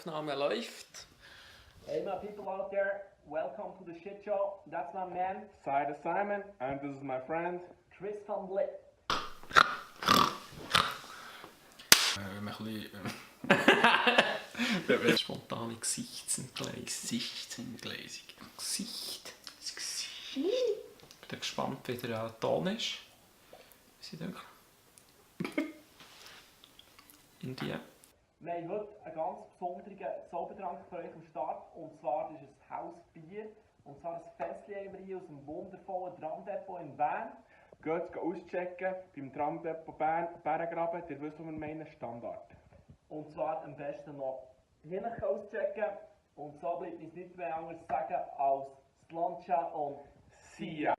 Aufnahme läuft. Hey my people out there, welcome to the shit show. That's my man, Side Simon, and this is my friend Chris van Blit. Spontane Gesichtsentgleisung. Gesicht. Ich bin gespannt, wie der Ton ist. In die. Wir haben heute einen ganz besonderen Zaubertrank für euch am Start. Und zwar ist es Hausbier. Und zwar ein Fässchen haben wir hier aus dem wundervollen Tramdepot in Bern. Geht auschecken beim Tramdepot Bärengraben, ihr wisst, was wir meinen, Standard. Und zwar am besten noch hier auschecken. Und so bleibt uns nichts mehr anderes zu sagen als Slancha und See ya!